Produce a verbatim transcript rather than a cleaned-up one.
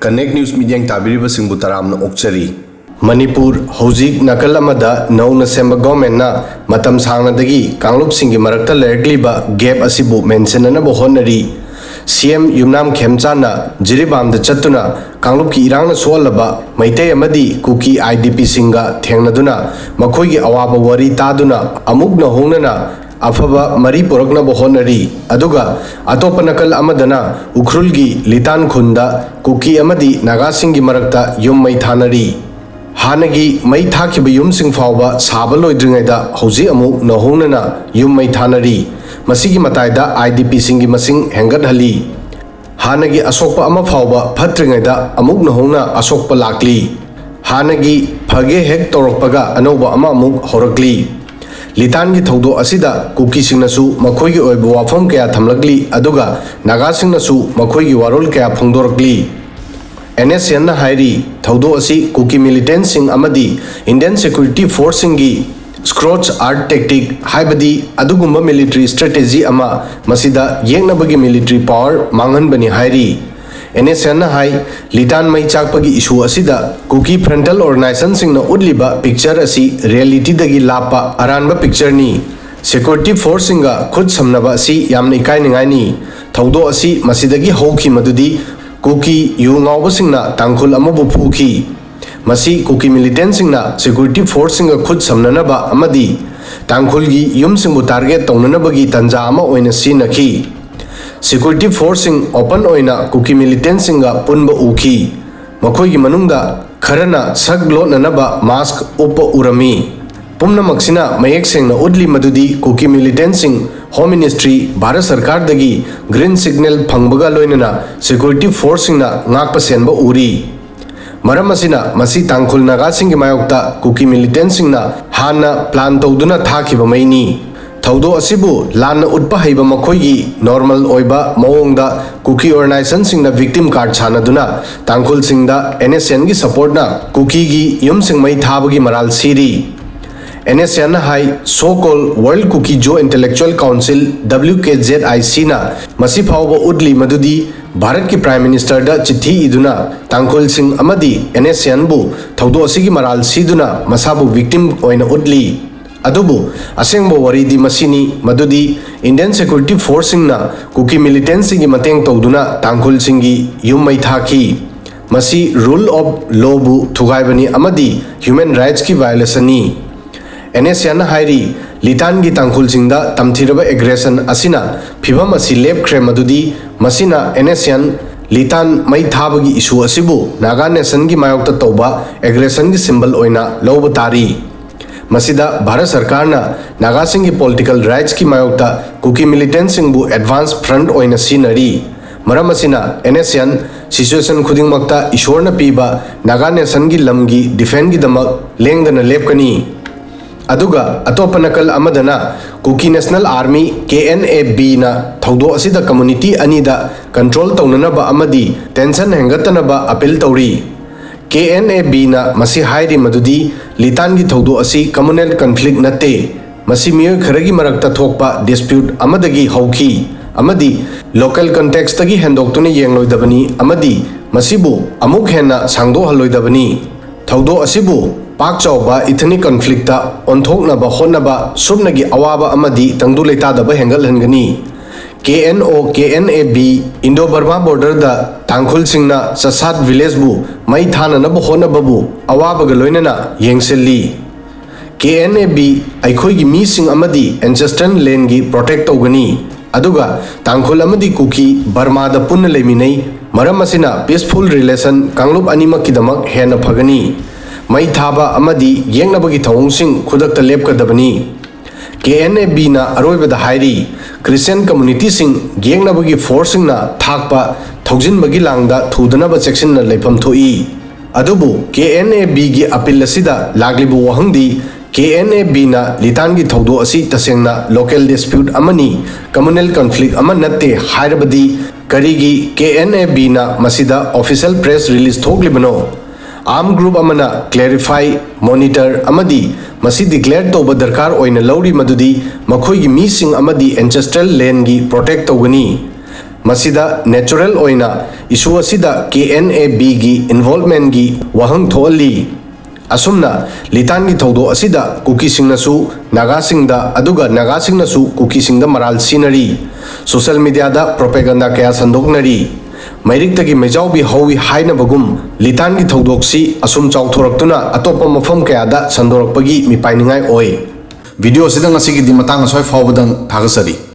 Connect News ꯃꯤꯠꯌꯦꯡ ꯇꯥꯕꯤꯔꯤꯕꯁꯤꯡꯕꯨ ꯇꯔꯥꯝꯅ ꯑꯣꯛꯆꯔꯤ꯫ ꯃꯅꯤꯄꯨꯔ ꯍꯧꯖꯤꯛ ꯅꯥꯀꯜ ꯑꯃꯗ ꯅꯧꯅ ꯁꯦꯝꯕ ꯒꯣꯔꯃꯦꯟꯅ ꯃꯇꯝ ꯁꯥꯡꯅꯗꯒꯤ ꯀꯥꯡꯂꯨꯞꯁꯤꯡꯒꯤ ꯃꯔꯛꯇ ꯂꯩꯔꯛꯂꯤꯕ ꯒꯦꯞ ꯑꯁꯤꯕꯨ ꯃꯦꯟꯁꯤꯟꯅꯅꯕ ꯍꯣꯠꯅꯔꯤ꯫ ꯁꯤ ꯑꯦꯝ ꯌꯨꯝꯅꯥꯝ ꯈꯦꯝꯆꯥꯟꯅ ꯖꯤꯔꯤꯕꯥꯝꯗ ꯆꯠꯇꯨꯅ ꯀꯥꯡꯂꯨꯞꯀꯤ ꯏꯔꯥꯡꯅ ꯁꯣꯛꯍꯜꯂꯕ ꯃꯩꯇꯩ ꯑꯃꯗꯤ ꯀꯨꯀꯤ ꯑꯥꯏ ꯗꯤ ꯄꯤꯁꯤꯡꯒ ꯊꯦꯡꯅꯗꯨꯅ ꯃꯈꯣꯏꯒꯤ ꯑꯋꯥꯕ ꯋꯥꯔꯤ ꯇꯥꯗꯨꯅ ꯑꯃꯨꯛ ꯅꯧꯍꯧꯅꯅ ꯑꯐꯕ ꯃꯔꯤ ꯄꯨꯔꯛꯅꯕ ꯍꯣꯠꯅꯔꯤ꯫ ꯑꯗꯨꯒ ꯑꯇꯣꯞꯄ ꯅꯥꯀꯜ ꯑꯃꯗꯅ ꯎꯈ꯭ꯔꯨꯜꯒꯤ ꯂꯤꯇꯥꯟ ꯈꯨꯟꯗ ꯀꯨꯀꯤ ꯑꯃꯗꯤ ꯅꯥꯒꯥꯁꯤꯡꯒꯤ ꯃꯔꯛꯇ ꯌꯨꯝ ꯃꯩ ꯊꯥꯅꯔꯤ꯫ ꯍꯥꯟꯅꯒꯤ ꯃꯩ ꯊꯥꯈꯤꯕ ꯌꯨꯝꯁꯤꯡ ꯐꯥꯎꯕ ꯁꯥꯕ ꯂꯣꯏꯗ꯭ꯔꯤꯉꯩꯗ ꯍꯧꯖꯤꯛ ꯑꯃꯨꯛ ꯅꯧꯍꯧꯅꯅ ꯌꯨꯝ ꯃꯩ ꯊꯥꯅꯔꯤ꯫ ꯃꯁꯤꯒꯤ ꯃꯇꯥꯏꯗ ꯑꯥꯏ ꯗꯤ ꯄꯤꯁꯤꯡꯒꯤ ꯃꯁꯤꯡ ꯍꯦꯟꯒꯠꯍꯜꯂꯤ꯫ ꯍꯥꯟꯅꯒꯤ ꯑꯁꯣꯛꯄ ꯑꯃ ꯐꯥꯎꯕ ꯐꯠꯇ꯭ꯔꯤꯉꯩꯗ ꯑꯃꯨꯛ ꯅꯧꯍꯧꯅ ꯑꯁꯣꯛꯄ ꯂꯥꯛꯂꯤ꯫ ꯍꯥꯟꯅꯒꯤ ꯐꯒꯦ ꯍꯦꯛ ꯇꯧꯔꯛꯄꯒ ꯑꯅꯧꯕ ꯑꯃ ꯑꯃꯨꯛ ꯍꯧꯔꯛꯂꯤ꯫ ꯂꯤꯇꯥꯟꯒꯤ ꯊꯧꯗꯣꯛ ꯑꯁꯤꯗ ꯀꯨꯀꯤꯁꯤꯡꯅꯁꯨ ꯃꯈꯣꯏꯒꯤ ꯑꯣꯏꯕ ꯋꯥꯐꯝ ꯀꯌꯥ ꯊꯝꯂꯛꯂꯤ, ꯑꯗꯨꯒ ꯅꯥꯒꯥꯁꯤꯡꯅꯁꯨ ꯃꯈꯣꯏꯒꯤ ꯋꯥꯔꯣꯜ ꯀꯌꯥ ꯐꯣꯡꯗꯣꯔꯛꯂꯤ꯫ ꯑꯦꯟ ꯑꯦꯁ ꯑꯦꯟꯅ ꯍꯥꯏꯔꯤ, ꯊꯧꯗꯣꯛ ꯑꯁꯤ ꯀꯨꯀꯤ ꯃꯤꯂꯤꯇꯦꯟꯁꯤꯡ ꯑꯃꯗꯤ ꯏꯟꯗꯤꯌꯟ ꯁꯦꯀ꯭ꯌꯨꯔꯤꯇꯤ ꯐꯣꯔꯁꯁꯤꯡꯒꯤ ꯁ꯭ꯀ꯭ꯔꯣꯆ ꯑꯥꯔꯠ ꯇꯦꯛꯇꯤꯛ ꯍꯥꯏꯕꯗꯤ ꯑꯗꯨꯒꯨꯝꯕ ꯃꯤꯂꯤꯇꯔꯤ ꯁ꯭ꯇ꯭ꯔꯦꯇꯦꯖꯤ ꯑꯃ, ꯃꯁꯤꯗ ꯌꯦꯛꯅꯕꯒꯤ ꯃꯤꯂꯤꯇꯔꯤ ꯄꯥꯋꯔ ꯃꯥꯡꯍꯟꯕꯅꯤ ꯍꯥꯏꯔꯤ꯫ ꯑꯦꯟ ꯑꯦꯁ ꯑꯦꯟꯅ ꯍꯥꯏ, ꯂꯤꯇꯥꯟ ꯃꯩ ꯆꯥꯛꯄꯒꯤ ꯏꯁꯨ ꯑꯁꯤꯗ ꯀꯨꯀꯤ ꯐ꯭ꯔꯟꯇꯜ ꯑꯣꯔꯒꯅꯥꯏꯖꯦꯁꯟꯁꯤꯡꯅ ꯎꯠꯂꯤꯕ ꯄꯤꯛꯆꯔ ꯑꯁꯤ ꯔꯤꯌꯦꯂꯤꯇꯤꯗꯒꯤ ꯂꯥꯞꯄ ꯑꯔꯥꯟꯕ ꯄꯤꯛꯆꯔꯅꯤ꯫ ꯁꯦꯀ꯭ꯌꯨꯔꯤꯇꯤ ꯐꯣꯔꯁꯁꯤꯡꯒ ꯈꯨꯠ ꯁꯝꯅꯕ ꯑꯁꯤ ꯌꯥꯝꯅ ꯏꯀꯥꯏꯅꯤꯡꯉꯥꯏꯅꯤ꯫ ꯊꯧꯗꯣꯛ ꯑꯁꯤ ꯃꯁꯤꯗꯒꯤ ꯍꯧꯈꯤ, ꯃꯗꯨꯗꯤ ꯀꯨꯀꯤ ꯌꯨ ꯉꯥꯎꯕꯁꯤꯡꯅ ꯇꯥꯡꯈꯨꯜ ꯑꯃꯕꯨ ꯐꯨꯈꯤ꯫ ꯃꯁꯤ ꯀꯨꯀꯤ ꯃꯤꯂꯤꯇꯦꯟꯁꯤꯡꯅ ꯁꯦꯀ꯭ꯌꯨꯔꯤꯇꯤ ꯐꯣꯔꯁꯁꯤꯡꯒ ꯈꯨꯠ ꯁꯝꯅꯅꯕ ꯑꯃꯗꯤ ꯇꯥꯡꯈꯨꯜꯒꯤ ꯌꯨꯝꯁꯤꯡꯕꯨ ꯇꯥꯔꯒꯦꯠ ꯇꯧꯅꯅꯕꯒꯤ ꯇꯥꯟꯖꯥ ꯑꯃ ꯑꯣꯏꯅ ꯁꯤꯖꯤꯟꯅꯈꯤ꯫ ꯁꯦꯀ꯭ꯌꯨꯔꯤꯇꯤ ꯐꯣꯔꯁꯁꯤꯡ ꯑꯣꯄꯟ ꯑꯣꯏꯅ ꯀꯨꯀꯤ ꯃꯤꯂꯤꯇꯦꯟꯁꯤꯡꯒ ꯄꯨꯟꯕ ꯎꯈꯤ꯫ ꯃꯈꯣꯏꯒꯤ ꯃꯅꯨꯡꯗ ꯈꯔꯅ ꯁꯛ ꯂꯣꯠꯅꯅꯕ ꯃꯥꯁꯛ ꯎꯞꯄ ꯎꯔꯝꯃꯤ꯫ ꯄꯨꯝꯅꯃꯛꯁꯤꯅ ꯃꯌꯦꯛ ꯁꯦꯡꯅ ꯎꯠꯂꯤ ꯃꯗꯨꯗꯤ ꯀꯨꯀꯤ ꯃꯤꯂꯤꯇꯦꯟꯁꯤꯡ ꯍꯣꯝ ꯃꯤꯅꯤꯁꯇ꯭ꯔꯤ, ꯚꯥꯔꯠ ꯁꯔꯀꯥꯔꯗꯒꯤ ꯒ꯭ꯔꯤꯟ ꯁꯤꯒꯅꯦꯜ ꯐꯪꯕꯒ ꯂꯣꯏꯅꯅ ꯁꯦꯀ꯭ꯌꯨꯔꯤꯇꯤ ꯐꯣꯔꯁꯁꯤꯡꯅ ꯉꯥꯛꯄ ꯁꯦꯟꯕ ꯎꯔꯤ꯫ ꯃꯔꯝ ꯑꯁꯤꯅ ꯃꯁꯤ ꯇꯥꯡꯈꯨꯜ ꯅꯥꯒꯥꯁꯤꯡꯒꯤ ꯃꯥꯌꯣꯛꯇ ꯀꯨꯀꯤ ꯃꯤꯂꯤꯇꯦꯟꯁꯤꯡꯅ ꯍꯥꯟꯅ ꯄ꯭ꯂꯥꯟ ꯇꯧꯗꯨꯅ ꯊꯥꯈꯤꯕ ꯃꯩꯅꯤ꯫ ꯊꯧꯗꯣꯛ ꯑꯁꯤꯕꯨ ꯂꯥꯟꯅ ꯎꯠꯄ ꯍꯩꯕ ꯃꯈꯣꯏꯒꯤ ꯅꯣꯔꯃꯦꯜ ꯑꯣꯏꯕ ꯃꯑꯣꯡꯗ ꯀꯨꯀꯤ ꯑꯣꯔꯒꯅꯥꯏꯖꯦꯁꯟꯁꯤꯡꯅ ꯚꯤꯛꯇꯤꯝ ꯀꯥꯔꯗ ꯁꯥꯟꯅꯗꯨꯅ ꯇꯥꯡꯈꯨꯜꯁꯤꯡꯗ ꯑꯦꯟ ꯑꯦꯁ ꯑꯦꯟꯒꯤ ꯁꯄꯣꯔꯠꯅ ꯀꯨꯀꯤꯒꯤ ꯌꯨꯝꯁꯤꯡ ꯃꯩ ꯊꯥꯕꯒꯤ ꯃꯔꯥꯜ ꯁꯤꯔꯤ꯫ ꯑꯦꯟ ꯑꯦꯁ ꯑꯦꯟꯅ ꯍꯥꯏ, so called World Kuki-Zo Intellectual Council, W K Z I C ꯅ ꯃꯁꯤ ꯐꯥꯎꯕ ꯎꯠꯂꯤ ꯃꯗꯨꯗꯤ ꯚꯥꯔꯠꯀꯤ Prime Minister ꯗ ꯆꯤꯊꯤ ꯏꯗꯨꯅ ꯇꯥꯡꯈꯨꯜꯁꯤꯡ ꯑꯃꯗꯤ ꯑꯦꯟ ꯑꯦꯁ ꯑꯦꯟꯕꯨ ꯊꯧꯗꯣꯛ ꯑꯁꯤꯒꯤ ꯃꯔꯥꯜ ꯁꯤꯗꯨꯅ ꯃꯁꯥꯕꯨ victim ꯑꯣꯏꯅ ꯎꯠꯂꯤ꯫ ꯑꯗꯨꯕꯨ ꯑꯁꯦꯡꯕ ꯋꯥꯔꯤꯗꯤ ꯃꯁꯤꯅꯤ ꯃꯗꯨꯗꯤ Indian Security Force ꯁꯤꯡꯅ ꯀꯨꯀꯤ militants ꯁꯤꯡꯒꯤ ꯃꯇꯦꯡ ꯇꯧꯗꯨꯅ ꯇꯥꯡꯈꯨꯜꯁꯤꯡꯒꯤ ꯌꯨꯝ ꯃꯩ ꯊꯥꯈꯤ꯫ ꯃꯁꯤ rule of law ꯕꯨ ꯊꯨꯒꯥꯏꯕꯅꯤ ꯑꯃꯗꯤ human rights ꯀꯤ violation ꯅꯤ꯫ ꯑꯦꯟ ꯑꯦꯁ ꯑꯦꯟꯅ ꯍꯥꯏꯔꯤ, ꯂꯤꯇꯥꯟꯒꯤ ꯇꯥꯡꯈꯨꯜꯁꯤꯡꯗ ꯇꯝꯊꯤꯔꯕ aggression ꯑꯁꯤꯅ ꯐꯤꯚꯝ ꯑꯁꯤ ꯂꯦꯞꯈ꯭ꯔꯦ ꯃꯗꯨꯗꯤ ꯃꯁꯤꯅ ꯑꯦꯟ ꯑꯦꯁ ꯑꯦꯟ ꯂꯤꯇꯥꯟ ꯃꯩ ꯊꯥꯕꯒꯤ issue ꯑꯁꯤꯕꯨ Naga Nation ꯒꯤ ꯃꯥꯌꯣꯛꯇ ꯇꯧꯕ aggression ꯒꯤ symbol ꯑꯣꯏꯅ ꯂꯧꯕ ꯇꯥꯔꯤ꯫ ꯃꯁꯤꯗ ꯚꯥꯔꯠ ꯁꯔꯀꯥꯔꯅ ꯅꯥꯒꯥꯁꯤꯡꯒꯤ political rights ꯀꯤ ꯃꯥꯌꯣꯛꯇ ꯀꯨꯀꯤ militants ꯁꯤꯡꯕꯨ advance front ꯑꯣꯏꯅ ꯁꯤꯖꯤꯟꯅꯔꯤ꯫ ꯃꯔꯝ ꯑꯁꯤꯅ ꯑꯦꯟ ꯑꯦꯁ ꯑꯦꯟ situation ꯈꯨꯗꯤꯡꯃꯛꯇ ꯏꯁꯣꯔꯅ ꯄꯤꯕ Naga Nation ꯒꯤ ꯂꯝꯒꯤ defend ꯒꯤꯗꯃꯛ ꯂꯦꯡꯗꯅ ꯂꯦꯞꯀꯅꯤ꯫ ꯑꯗꯨꯒ ꯑꯇꯣꯞꯄ ꯅꯥꯀꯜ ꯑꯃꯗꯅ Kuki National Army, K N A B ꯅ ꯊꯧꯗꯣꯛ ꯑꯁꯤꯗ community ꯑꯅꯤꯗ control ꯇꯧꯅꯅꯕ ꯑꯃꯗꯤ tension ꯍꯦꯟꯒꯠꯇꯅꯕ appeal ꯇꯧꯔꯤ꯫ K N A B ꯅ ꯃꯁꯤ ꯍꯥꯏꯔꯤ ꯃꯗꯨꯗꯤ ꯂꯤꯇꯥꯟꯒꯤ ꯊꯧꯗꯣꯛ ꯑꯁꯤ communal conflict ꯅꯠꯇꯦ, ꯃꯁꯤ ꯃꯤꯑꯣꯏ ꯈꯔꯒꯤ ꯃꯔꯛꯇ ꯊꯣꯛꯄ dispute ꯑꯃꯗꯒꯤ ꯍꯧꯈꯤ ꯑꯃꯗꯤ local context ꯇꯒꯤ ꯍꯦꯟꯗꯣꯛꯇꯨꯅ ꯌꯦꯡꯂꯣꯏꯗꯕꯅꯤ ꯑꯃꯗꯤ ꯃꯁꯤꯕꯨ ꯑꯃꯨꯛ ꯍꯦꯟꯅ ꯁꯥꯡꯗꯣꯛꯍꯜꯂꯣꯏꯗꯕꯅꯤ꯫ ꯊꯧꯗꯣꯛ ꯑꯁꯤꯕꯨ ꯄꯥꯛ ꯆꯥꯎꯕ ethnic conflict ꯇ ꯑꯣꯟꯊꯣꯛꯅꯕ ꯍꯣꯠꯅꯕ ꯁꯨꯞꯅꯒꯤ ꯑꯋꯥꯕ ꯑꯃꯗꯤ ꯇꯪꯗꯨ ꯂꯩꯇꯥꯗꯕ ꯍꯦꯟꯒꯠꯍꯟꯒꯅꯤ꯫ K N O, K N A B, Indo-Burma border the ꯇꯥꯡꯈꯨꯜꯁꯤꯡꯅ ꯆꯁꯥꯠ village ꯕꯨ ꯃꯩ ꯊꯥꯅꯅꯕ ꯍꯣꯠꯅꯕꯕꯨ ꯑꯋꯥꯕꯒ ꯂꯣꯏꯅꯅ ꯌꯦꯡꯁꯤꯜꯂꯤ꯫ K N A B ꯑꯩꯈꯣꯏꯒꯤ ꯃꯤꯁꯤꯡ ꯑꯃꯗꯤ ancestral land ꯒꯤ protect ꯇꯧꯒꯅꯤ꯫ ꯑꯗꯨꯒ ꯇꯥꯡꯈꯨꯜ ꯑꯃꯗꯤ ꯀꯨꯀꯤ ꯕꯔꯃꯥꯗ ꯄꯨꯟꯅ ꯂꯩꯃꯤꯟꯅꯩ꯫ ꯃꯔꯝ ꯑꯁꯤꯅ peaceful relation ꯀꯥꯡꯂꯨꯞ ꯑꯅꯤꯃꯛꯀꯤꯗꯃꯛ ꯍꯦꯟꯅ ꯐꯒꯅꯤ꯫ ꯃꯩ ꯊꯥꯕ ꯑꯃꯗꯤ ꯌꯦꯛꯅꯕꯒꯤ ꯊꯧꯑꯣꯡꯁꯤꯡ ꯈꯨꯗꯛꯇ ꯂꯦꯞꯀꯗꯕꯅꯤ꯫ K N A B ꯅ ꯑꯔꯣꯏꯕꯗ ꯍꯥꯏꯔꯤ, Christian community ꯁꯤꯡ ꯌꯦꯛꯅꯕꯒꯤ force ꯁꯤꯡꯅ ꯊꯥꯛꯄ ꯊꯧꯖꯤꯟꯕꯒꯤ ꯂꯥꯡꯗ ꯊꯨꯗꯅꯕ ꯆꯦꯛꯁꯤꯟꯅ ꯂꯩꯐꯝ ꯊꯣꯛꯏ꯫ ꯑꯗꯨꯕꯨ K N A B ꯒꯤ appeal ꯑꯁꯤꯗ ꯂꯥꯛꯂꯤꯕ ꯋꯥꯍꯪꯗꯤ, K N A B ꯅ ꯂꯤꯇꯥꯟꯒꯤ ꯊꯧꯗꯣꯛ ꯑꯁꯤ ꯇꯁꯦꯡꯅ local dispute ꯑꯃꯅꯤ, communal conflict ꯑꯃ ꯅꯠꯇꯦ ꯍꯥꯏꯔꯕꯗꯤ ꯀꯔꯤꯒꯤ K N A B ꯅ ꯃꯁꯤꯗ official press release ꯊꯣꯛꯂꯤꯕꯅꯣ? Arm group ꯑꯃꯅ clarify, monitor ꯑꯃꯗꯤ ꯃꯁꯤ declare ꯇꯧꯕ ꯗꯔꯀꯥꯔ ꯑꯣꯏꯅ ꯂꯧꯔꯤ, ꯃꯗꯨꯗꯤ ꯃꯈꯣꯏꯒꯤ ꯃꯤꯁꯤꯡ ꯑꯃꯗꯤ ancestral land ꯒꯤ protect ꯇꯧꯒꯅꯤ꯫ ꯃꯁꯤꯗ natural ꯑꯣꯏꯅ issue ꯑꯁꯤꯗ K N A B ꯒꯤ involvement ꯒꯤ ꯋꯥꯍꯪ ꯊꯣꯛꯍꯜꯂꯤ꯫ ꯑꯁꯨꯝꯅ ꯂꯤꯇꯥꯟꯒꯤ ꯊꯧꯗꯣꯛ ꯑꯁꯤꯗ ꯀꯨꯀꯤꯁꯤꯡꯅꯁꯨ ꯅꯥꯒꯥꯁꯤꯡꯗ, ꯑꯗꯨꯒ ꯅꯥꯒꯥꯁꯤꯡꯅꯁꯨ ꯀꯨꯀꯤꯁꯤꯡꯗ ꯃꯔꯥꯜ ꯁꯤꯅꯔꯤ꯫ Social media ꯗ propaganda ꯀꯌꯥ ꯁꯟꯗꯣꯛꯅꯔꯤ꯫ ꯃꯩꯔꯤꯛꯇꯒꯤ ꯃꯩꯖꯥꯎꯕꯤ ꯍꯧꯏ ꯍꯥꯏꯅꯕꯒꯨꯝ, ꯂꯤꯇꯥꯟꯒꯤ ꯊꯧꯗꯣꯛꯁꯤ ꯑꯁꯨꯝ ꯆꯥꯎꯊꯣꯔꯛꯇꯨꯅ ꯑꯇꯣꯞꯄ ꯃꯐꯝ ꯀꯌꯥꯗ ꯁꯟꯗꯣꯔꯛꯄꯒꯤ ꯃꯤꯄꯥꯏꯅꯤꯡꯉꯥꯏ ꯑꯣꯏ꯫ Video ꯑꯁꯤꯗ ꯉꯁꯤꯒꯤꯗꯤ ꯃꯇꯥꯡ ꯑꯁ꯭ꯋꯥꯏ ꯐꯥꯎꯕꯗꯪ ꯊꯥꯒꯠꯆꯔꯤ꯫